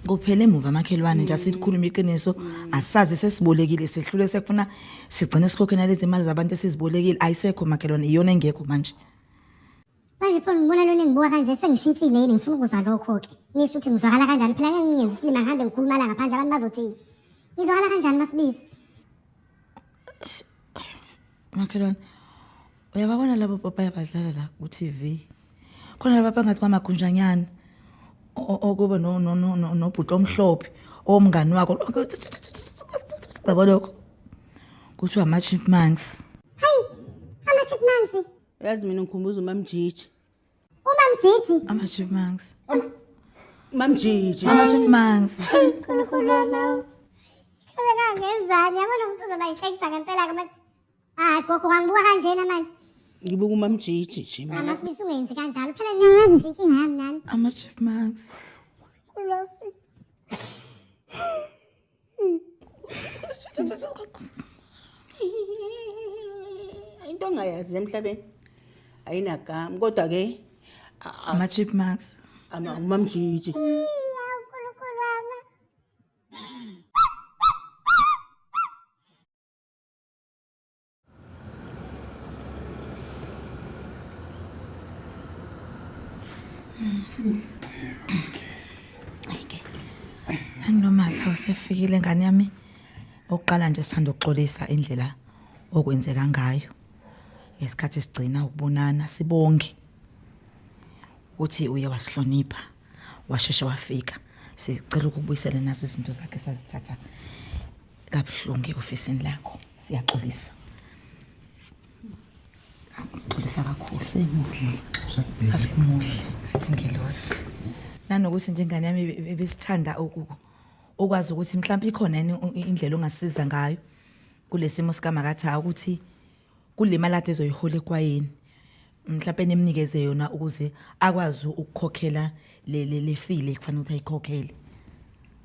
Kuphele emuva amakhelwane nje asilikhuluma iqiniso asazi sesibolekile sehlule sekufuna sigcine sikhokhe nalezi mali zabantu esizibolekile ayisekho makhelwane iyona engekho manje. Manje pho ngibona lona engibuka kanje sengishintshile yini ngifuna ukuzwa lokho-ke. Nisho ukuthi ngizwakala kanjani phela ngeke ngingenze isilima ngihambe ngikhuluma la ngaphandle abantu bazothini. Ngizwakala kanjani Masibisi? Makhelwane uyababona labo papaya badlala la ku-TV. Khona laba bangathi kwamagunjanyana okuba no no no nobhuti omhlophe omngani wakho. Yabo lokho. Kuthiwa ama-chipmunks. Hayi, ama-chipmunks. Yazi mina ngikhumbuza uMamjiji. UMamjiji? Ama-chipmunks. Mamjiji. Ama-chipmunks. Nkulunkulu wami. Kabe ngangenzani? Yabona umuntu uzoba yinhlekisa ngempela ke manje. Hayi gogo wangibuka kanjena manje. Ngibuka uMamjiji nje mina. Amasibisi ungenzi kanjalo. Phela niyazi nje inkinga yami nani. Ama-chipmunks. Into ongayazi emhlabeni ayinagama kodwa ke Ama-chipmunks. uMamjiji. Nkulunkulu wami. Ayike. Anginomatha usefikile ngane yami. Oqala nje sithanda ukuxolisa indlela okwenzeka ngayo. Ngesikhathi sigcina ukubonana sibonge ukuthi uye wasihlonipha washeshe wafika. Sicela ukubuyisela nazo izinto zakhe sazithatha kabuhlungu eofisini lakho. Siyaxolisa. Sixolisa kakhulu. Semuhle. Ave muhle ngathi ngelosi. Nanokuthi nje ingane yami ebesithanda ukwazi ukuthi mhlawumbe ikhona yini indlela ongasiza ngayo kulesimo sikaMakatha ukuthi kule mali ade ezoyihola ekwayeni mhlawumbe nimnikeze yona ukuze akwazi ukukhokhela le le fee kufanele ukuthi ayikhokhele.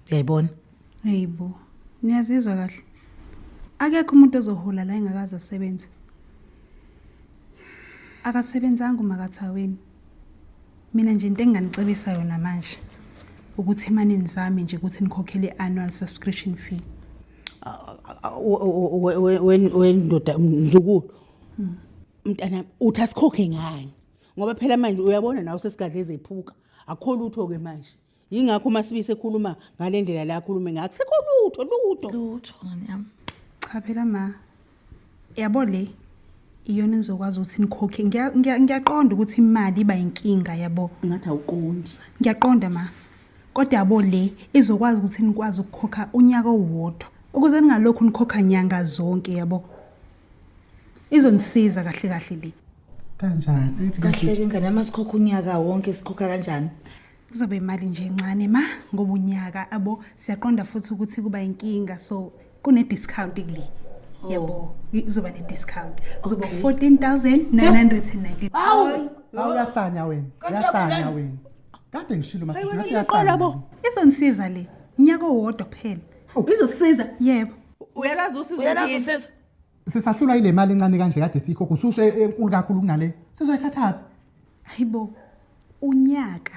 Uyayibona? Hayibo, niyazizwa kahle. Akekho umuntu ozohola la engakaze asebenze. Akasebenzanga uMakathaweni. Mina nje into enginganicebisa yona manje ukuthi imali nizame nje ukuthi nikhokhele i-annual subscription fee. Wendoda mzukulu. Mntana uthi asikhokhe ngani? Ngoba phela manje uyabona nawe sesigadle ezephuka. Akukho lutho ke manje. Yingakho uMasibisi ekhuluma ngale ndlela la akhulume ngayo. Akusekho lutho lutho. Lutho ngane yami. Cha phela ma. Yabo le iyona enizokwazi ukuthi nikhokhe. Ngiyaqonda ukuthi imali iba inkinga yabo. Ngathi awuqondi. Ngiyaqonda ma. Kodwa yabo le izokwazi ukuthi nikwazi ukukhokha unyaka owodwa ukuze ningalokhu nikhokha nyanga zonke yabo. Izonisiza kahle kahle le. Kanjani? Angithi kahle. Kahle-ke ngane yami sikhokha unyaka wonke sikhokha kanjani? Kuzoba imali nje encane ma ngoba unyaka abo siyaqonda futhi ukuthi kuba inkinga so kune discount kule. Yabo izoba ne discount. Kuzoba 14990. Hawu! Awu uyahlanya wena. Kanti Uyahlanya uyaphilani? wena. Kade ngishilo masisi ngathi Iqola bo. uyahlanya. Izonisiza le. Unyaka owodwa kuphela. Izosiza. Yebo. Uyalazi usizo. Uyalazi usizo? Sisahlulwa ile mali encane kanje kade siyikhokha ususho enkulu kakhulu kunale. Sizoyithathaphi? Hayibo. Unyaka.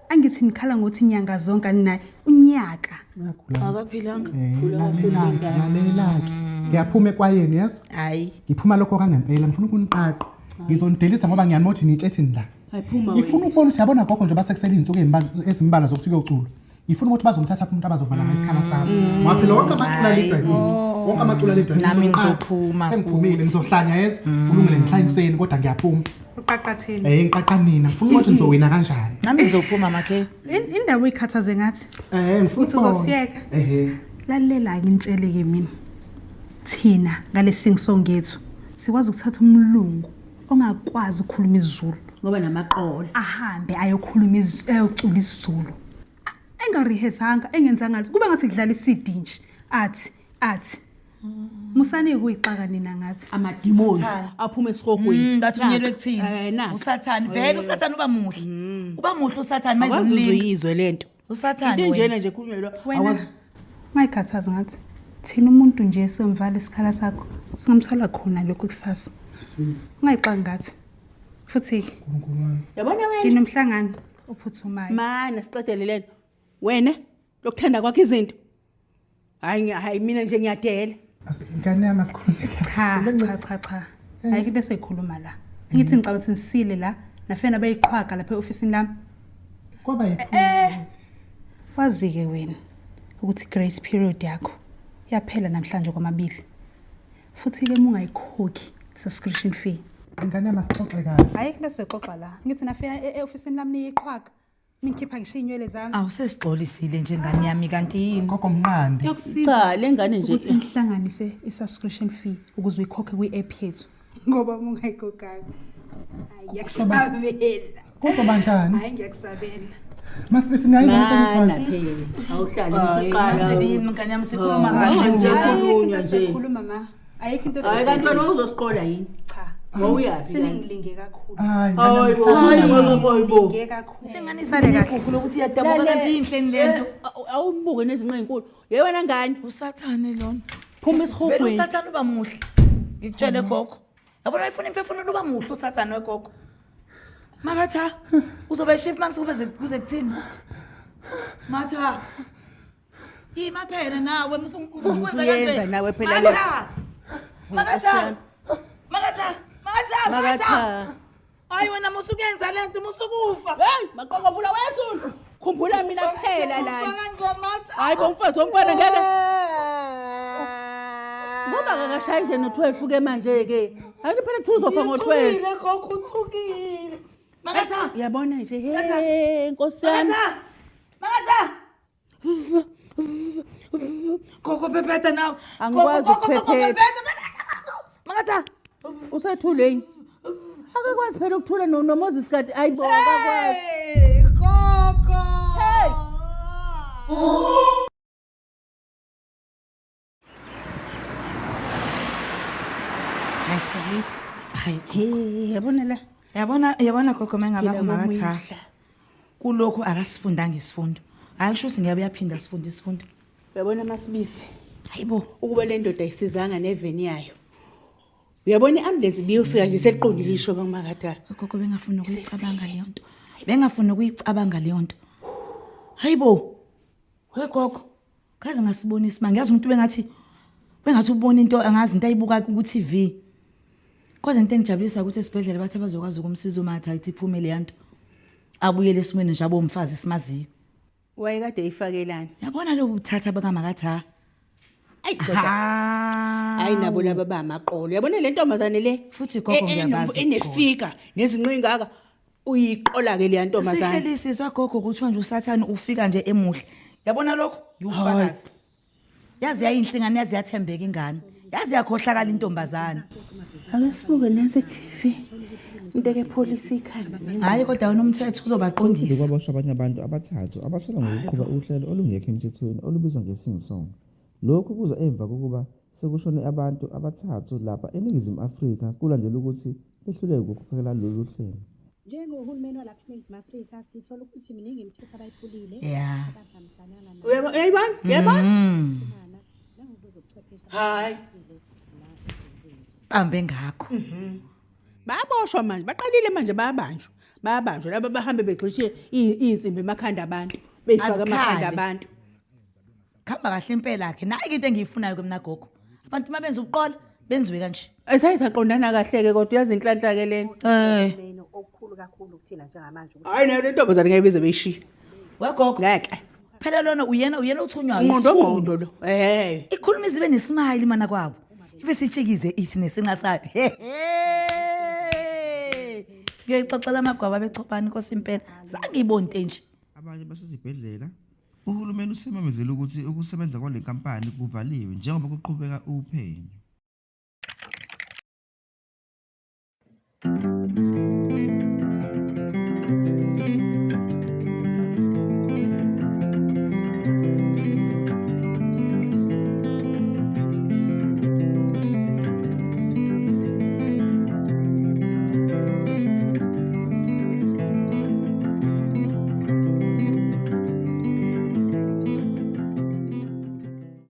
Angithi nikhala ngokuthi inyanga zonke aninayo. Unyaka. Uyagula. Akaphilanga. Lalela-ke, lalela-ke. Ngiyaphuma ekwayeni yezo. Hayi. Ngiphuma lokho kangempela ngifuna ukuniqaqa. Ngizonidelisa ngoba ngiyanibona ukuthi niyitshethini la. Hayi phuma Ngifuna wena. ukubona ukuthi yabona gogo nje basekusele iy'nsuku ezimbalwa zokuthi kuyoculwa. Ngifuna ukuthi bazomthatha umuntu abazovala ngayo isikhala sami. Ngoba phela wonke amacula alidwa yimi. Wonke amacula alidwa yimi. Nami Ngizoniqaqa. ngizophuma Sengiphumile futhi. ngizohlanya yezo. Kulungile ngihlanyiseni kodwa ngiyaphuma. Uqaqatheni. Ngiqaqa nina. Ngifuna ukuthi nizowina kanjani. Nami ngizophuma makhe. Indawo uyikhathaze ngathi. Ngifuna Uthi ukubona. uzosiyeka? Ehhe. Lalela ke ngitshele ke mina. Thina ngalesingisong yethu sikwazi ukuthatha umlungu ongakwazi ukukhuluma isiZulu Ngoba namaqola. ahambe ayokhuluma ayocula isiZulu. Engarihesanga engenzanga lutho kuba ngathi kudlala iCD nje athi athi Musani kuyixaka nina ngathi. Amadimoni Sathane. aphuma esihogweni. Bathunyelwe kuthini? Naka. Usathane vele usathane uba muhle. Uba muhle usathane Akwazi mayizomlinga. uzuyizwe lento. Usathane Into wena. enjena nje khulunyelwa. Wena ungayikhathazi ngathi thina umuntu nje somvala isikhala sakho singamthola khona lokhu kusasa. Sisi, Ungayixaki ngathi. Futhi uNkulunkulu wami. Yabona wena. nginomhlangano ophuthumayo. Mana siqedele lento. Wena lokuthanda kwakho izinto. Hayi hayi mina nje ngiyadela. Ngane yami asikhulume kahle. Cha cha cha cha. Ayikho into esoyikhuluma la. Ngithi ngicabanga ukuthi nisile la nafena bayiqhwaga lapha e-ofisini lami. Kwaba yiphutha. Wazi-ke wena ukuthi grace period yakho yaphela namhlanje kwamabili. Futhi-ke uma ungayikhokhi subscription fee. Ngane yami asixoxe kahle. Ayikho into esoyixoxa la. Ngithi nafika e-ofisini lami niyiqhwaga. Ningikhipha ngisho iy'nywele zami. Awu sesixolisile nje ngane yami kanti yini? Gogo mnqande. Kuyokusiza Cha le ngane nje. ukuthi nihlanganise i-subscription fee ukuze uyikhokhe kwi-app yethu. Ngoba uma ungayikhokhanga. Hayi ngiyakusabela. Kuzoba njani? Hayi ngiyakusabela. Masibisi ngiyayizwa into Mana engizwayo. phela. Awuhlale ngiseqala. Manje yini ngane yami sikhuluma Hayi, kahle nje nje. Ayikho into khulunywa nje. esoyikhuluma ma. Ayikho into Hayi kanti wena uzosiqola yini? Cha. Wawuyaphi kanti? Seningilinge kakhulu. Hayi, ngane Hayi yami. bo, hayi bo. Ngilinge kakhulu. Lengane Sale kahle. isinephupho lokuthi iyadabuka kanti yinhleni lento. Awumbuke nezinqa ezinkulu. Ye wena ngane, Usathane lona. phuma Vele esihogweni. usathane uba muhle. Ngikutshele gogo. Yabona ifuna imphefumulo uba muhle usathane wegogo. Makatha uzobe ship mangisukuze kuze kuthini? Matha. Yima phela nawe musukwenza kanje. Usuyenza nawe phela le. Makatha. Makatha. Makatha. Makatha. Makatha. Makatha. Hayi wena musukuyenza lento musukufa. Hey, maqoqo vula wezulu. Khumbula mina kuphela Ufa lana. kanjani Matha? Hayi bo umfazi womfana ngeke. Ngoba akakashayi nje no12 ke manje ke. Hayi phela kuthi uzofa ngo12. Uthukile gogo uthukile. Makatha. Yabona nje he Nkosi yami. Makatha. Makatha. Gogo phephetha nawe. Angikwazi Gogo, gogo, gogo, ukuphephetha. phephetha, phephetha, gogo. Makatha. Usethule yini? Akakwazi phela ukuthula no no Moses kade ayibo akakwazi. Hey, gogo. Hey. Hayi. Hey, yabona la. Yabona yabona gogo mengaba Siphila umakatha. kwemihla. Kulokhu akasifundanga isifundo. Hayi kusho ukuthi ngiyabe uyaphinda sifunde isifundo. Uyabona Masibisi Hayibo. ukuba le ndoda ayisizanga neveni yayo. Uyabona iambulance ibiyofika nje seliqondile isho kamakatha. Gogo bengafuni ukuyicabanga leyo nto. Bengafuni ukuyicabanga leyo nto. Hayibo. We gogo. Kaze ngasibona isimanga. Ngiyazi umuntu bengathi bengathi ubona into angazi into ayibuka ku TV. Kodwa into engijabulisa ukuthi esibhedlela bathi bazokwazi ukumsiza umatha ithi iphume le yanto. Abuyele esimweni nje abomfazi esimaziyo. Wayekade eyifakelana. Yabona lo buthatha bakamakatha. Ayi kodwa hayi nabo laba bamaqolo. Uyabona le ntombazane le? Futhi gogo ngiyabazi Enefika nezinqa engaka. Uyiqola-ke leya ntombazane. Sihleli sizwa gogo kuthiwa nje uSathane ufika nje emuhle. Yabona lokho? Ngiwufakazi. Yazi yayinhle ingane, yazi yathembeka ingane. Yazi yakhohlakala intombazane. Ake sibuke nansi i-TV. Into eke pholisa ikhanda. Hayi kodwa wena umthetho Sekuphinde uzobaqondisa. kwaboshwa abanye abantu abathathu abasolwa ngokuqhuba uhlelo olungekho emthethweni olubizwa nge-Sing Song. Lokhu kuza emva kokuba sekushone abantu abathathu lapha eNingizimu Afrika kulandela ukuthi behluleke ukukhokhela lolu hlelo. Njengohulumeni walapha eNingizimu Afrika sithola ukuthi miningi imithetho abayiphulile Yeah. abangahambisananga nayo Uyayibona? Uyayibona? ukuxhumana nangokuzobuchwepheshe Hhayi. abasebenzisile la ezweni lethu. Bambe ngakho. Bayaboshwa manje, baqalile manje bayabanjwa. Bayabanjwa laba bahambe begxishe iy'nsimbi emakhanda abantu. Bey'fake emakhanda Azikhale. abantu. Khamba kahle impela ke. Nayi ke into engiyifunayo ke mina gogo. Abantu mabenza uqola benziwe kanje. Ayisaqondana kahle-ke kodwa uyazi inhlanhla-ke lena. Eh. Okukhulu kakhulu kuthina njengamanje ukuthi Hhayi nayo le ntombazane ngeke bize beyishiye. Wegogo. Ngeke. Phela lona uyena uyena othunywayo. Ngqondo isithunywa. ngqondo lo. Eh. Ikhuluma izibe nesmile mana kwabo. Ibe sitshikize ithi nesinqa sayo. Ngiyixoxela amagwaba bechopani Nkosi impela. Sangibona into enje. Abanye basezibhedlela. Uhulumeni usememezele ukuthi ukusebenza kwale nkampani kuvaliwe njengoba kuqhubeka uphenyo.